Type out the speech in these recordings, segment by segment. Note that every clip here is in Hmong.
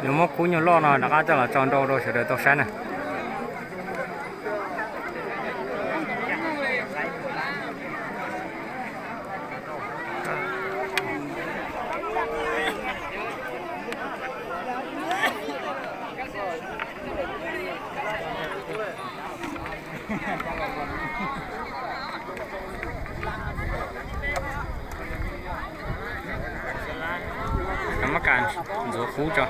Yuav muab khub nyuj loj no rov qab coj los tso nrau rau sawv daws tau saib na. Muab kas ntxuav khub tso.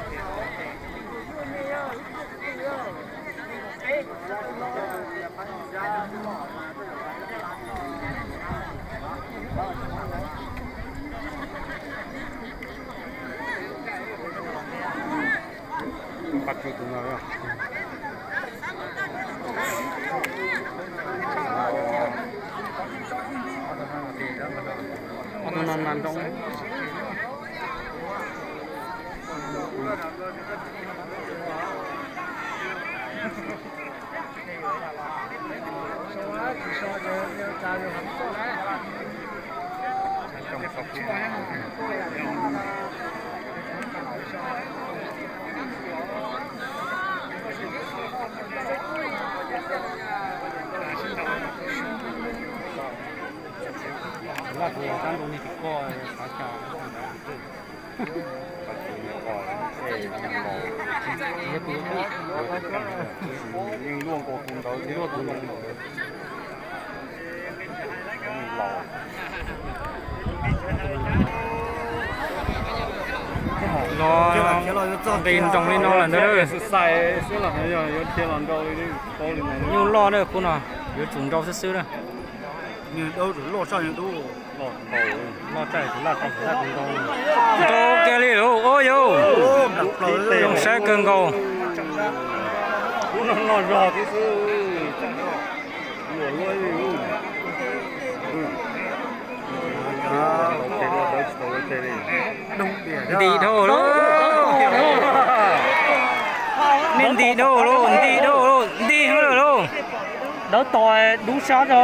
Tus no nas nroo. Los nqis nroos li no lawm ntag. Nyuj loj na, khub no yuav tsum nrau xwb xwb na. Nrau kiag li lauj, ua yauv, zoo saib kawg nkaus. Ntim dhau lauj, nej ntim dhau lauj, ntim dhau lauj, ntim dhau lauj. Dawb tos dub sab tso.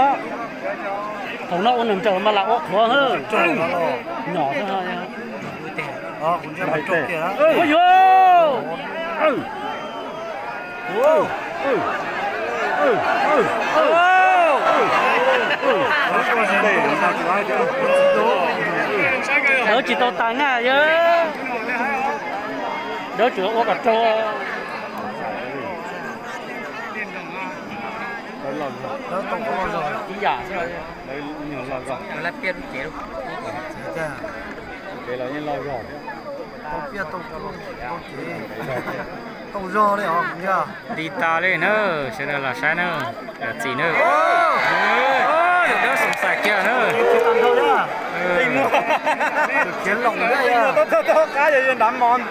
Thaum no ua nws ntsaws mas lam ua qhuav. Nyom xwb. Ua yuav. Dawb tsis tau tas na yawg. Dawb tsuas ua kom raug. Ib yam xwb. Nti tas li na, sawv daws los saib na, yog txim na. Yawg dawb xoom xaim kiag na.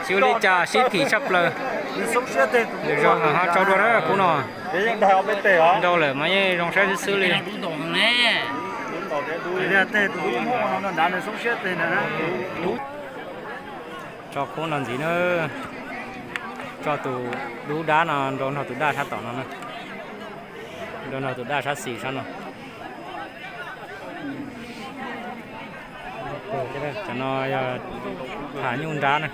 Tsis ua li cas, sib thim tshaj plaws. Lwm zaus ho tso dua na khub no. Nrau lawm mas yeej zoo saib xwb xwb li. Tso khub no ntxiv na. Tso tus dub dab no nrau nrog tus daj sab tom no na. Nrau nrog tus daj sab xis sab no. Cov no yog tham nyuj nrab na.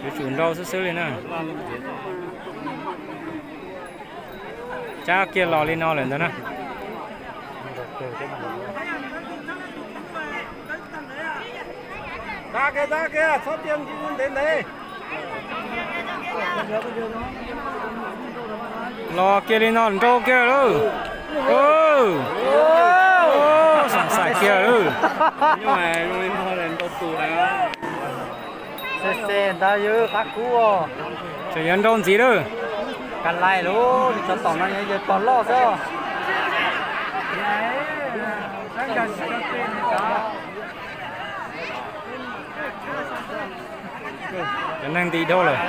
Yuav tsum nrau xwb xwb li na. Cab kiag los li no lawm ntag na. Los kiag li no nrau kiag lauj. Xoom xaim kiag lauj. Xes xes ntag yawg qab kub. Tseem yuav nrau ntxiv lawm. Ka lais lauj, cov tom no yawg pog loj xwb. Cov neeg nti dhau lawm.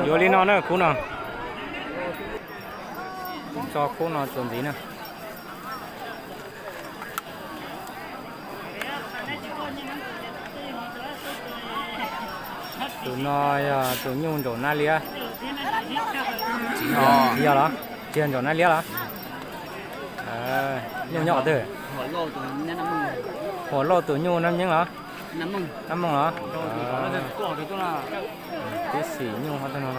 Yuav li no na khub no. Tso khub no txuas ntxiv na. Tus no yog tus nyuj Ntsaum Nab Liab. Yog los? Tsis yog Ntsaum Nab Liab los? Nyuj nyob qhov twg? Huam Lauj tus nyuj Nab Nyeeb los? Nab Mooj los? Tib xim nyuj ho tag no.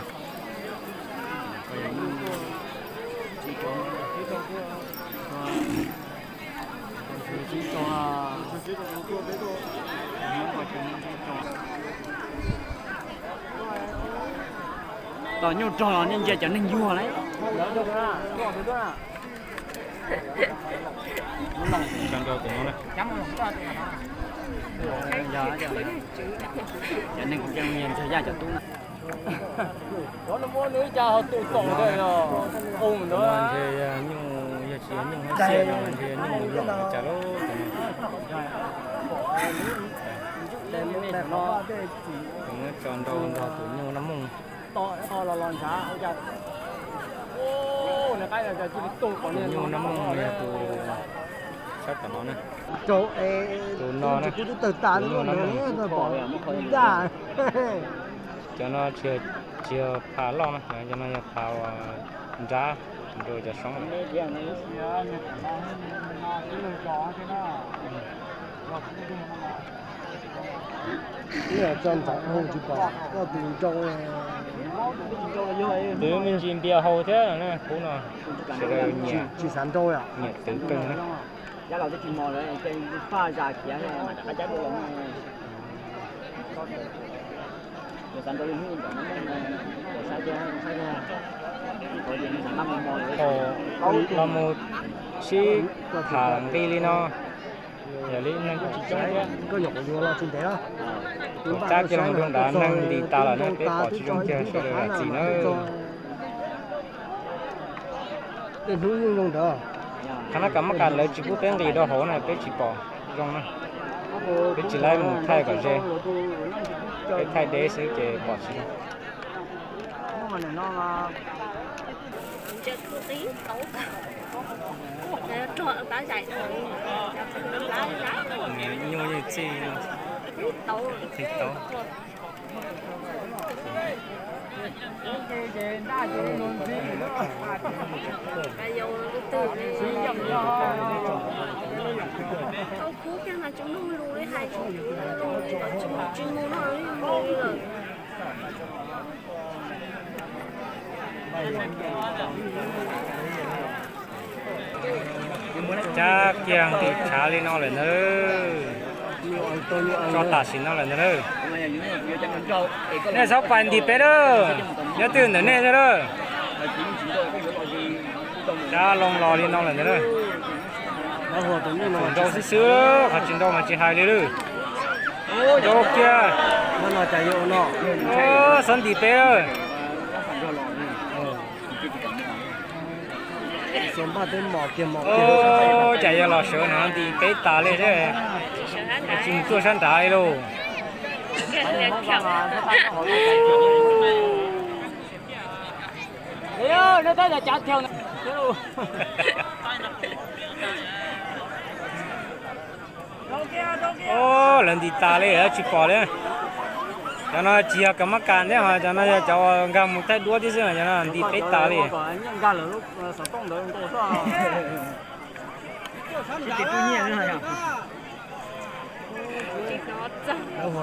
Tom nyuj rog los nej ntsia cov neeg yuag ne. Cov neeg ntsia yaj cov tub na. Muab nws ib co ho tu tom ntawd, qus ntawd. Ntshe yog nyuj, yog tsis yog nyuj xiaj no ntshe yog nyuj lom li cas lauj. Tus muab tso nrau nrog tus nyuj Nab Mooj. Tus nyuj Nab Mooj yog tus sab tom no na. Tus no na, tus nyuj Nab Mooj. Cov no tsis yog phas loj na, cov no yog phas uas nrab nrog cov soob. Twv me ntsis npias hau thiab na, qub no sawv daws nyiam, nyiam twv kawg na. Thaum los mus sib tham nqi li no, yog li neeg kuj tsis coob thiab. Tab kiag los rau nrad neeg nti tas lawm na, peb pom tsis zoo kiag sawv daws zam txim na. Qhov no kav mab kas lawv tsis pub peb nqis rau hauv na, peb tsis pom zoo na. Peb tsis laib mus thaij kom ze, peb thaij deb xwb ces pom tsis zoo. Nyuj yeej txij, txij tau. Tau kub kiag mas tsis mloog lus li, hais tsis mloog li, tsis mloog no li lawm. Cab kiag nqis tshav li no lawm ntag. Tso tam sim no lawm ntag na. Nej txhob pais nti peb lawm, nyob twj ywm ntawm nej xwb lawm. Cab loo los li no lawm ntag na. Nrau xwb xwb, qhov tsis nrau mas tsis hais li lawm. Nrau kiag. Txhob nti peb lawm. Cas yog los sawv no nti peb tas li thiab, tsis mus tuaj sab nrad li lauj. Lawv nti tas li tsis pom li. Cov no tsis yog kav mab kas thiab, cov no yog cov nkag mus thaij duab tib xwb, cov no nti peb tas li.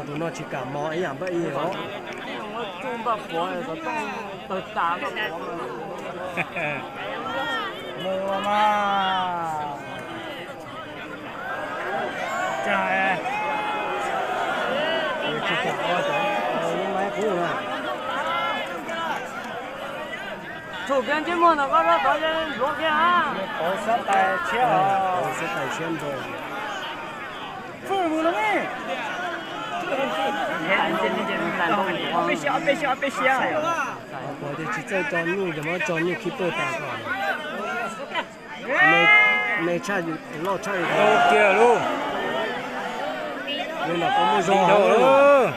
Tus no tsis kam mos ib yam npaj ib os. Mus mas. Thaum kiag ntsej muag ntawm koj rau tod, npluav kiag. Pauv xab tais tshiab, pauv xab tais tshiab nrog. Peb siab, peb siab, peb siab. Pom tias tsis txawj tso nyuj ces muab tso nyuj khib pawg tas kom me tshaj, loj tshaj li. Kiag lauj. Li no koj muaj zog lauj.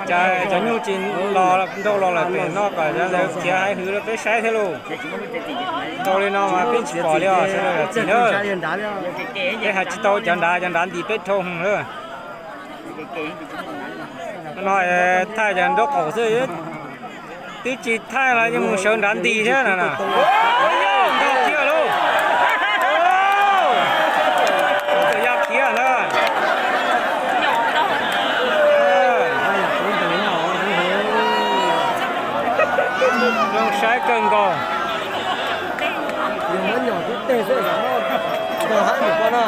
Cas cov nyuj tsis los nrau los lawm pem no kom cov ntawd khiav haib hwv rau peb saib thiab lauj. Tau li no mas peb tsis pom li os, sawv daws zam txim na. Peb hais tsis tau cov nrad, cov nrad nti peb dhau lawm. No thaij cov nraub qaum xwb, twb tsis thaij los yeej mus sawv nrad nti thiab no na. Ntog kiag lauj. Tus yaj khiav ntag. Zoo saib kawg nkaus. Yog muab nyom tib teg xwb, ntog hab mus ko na.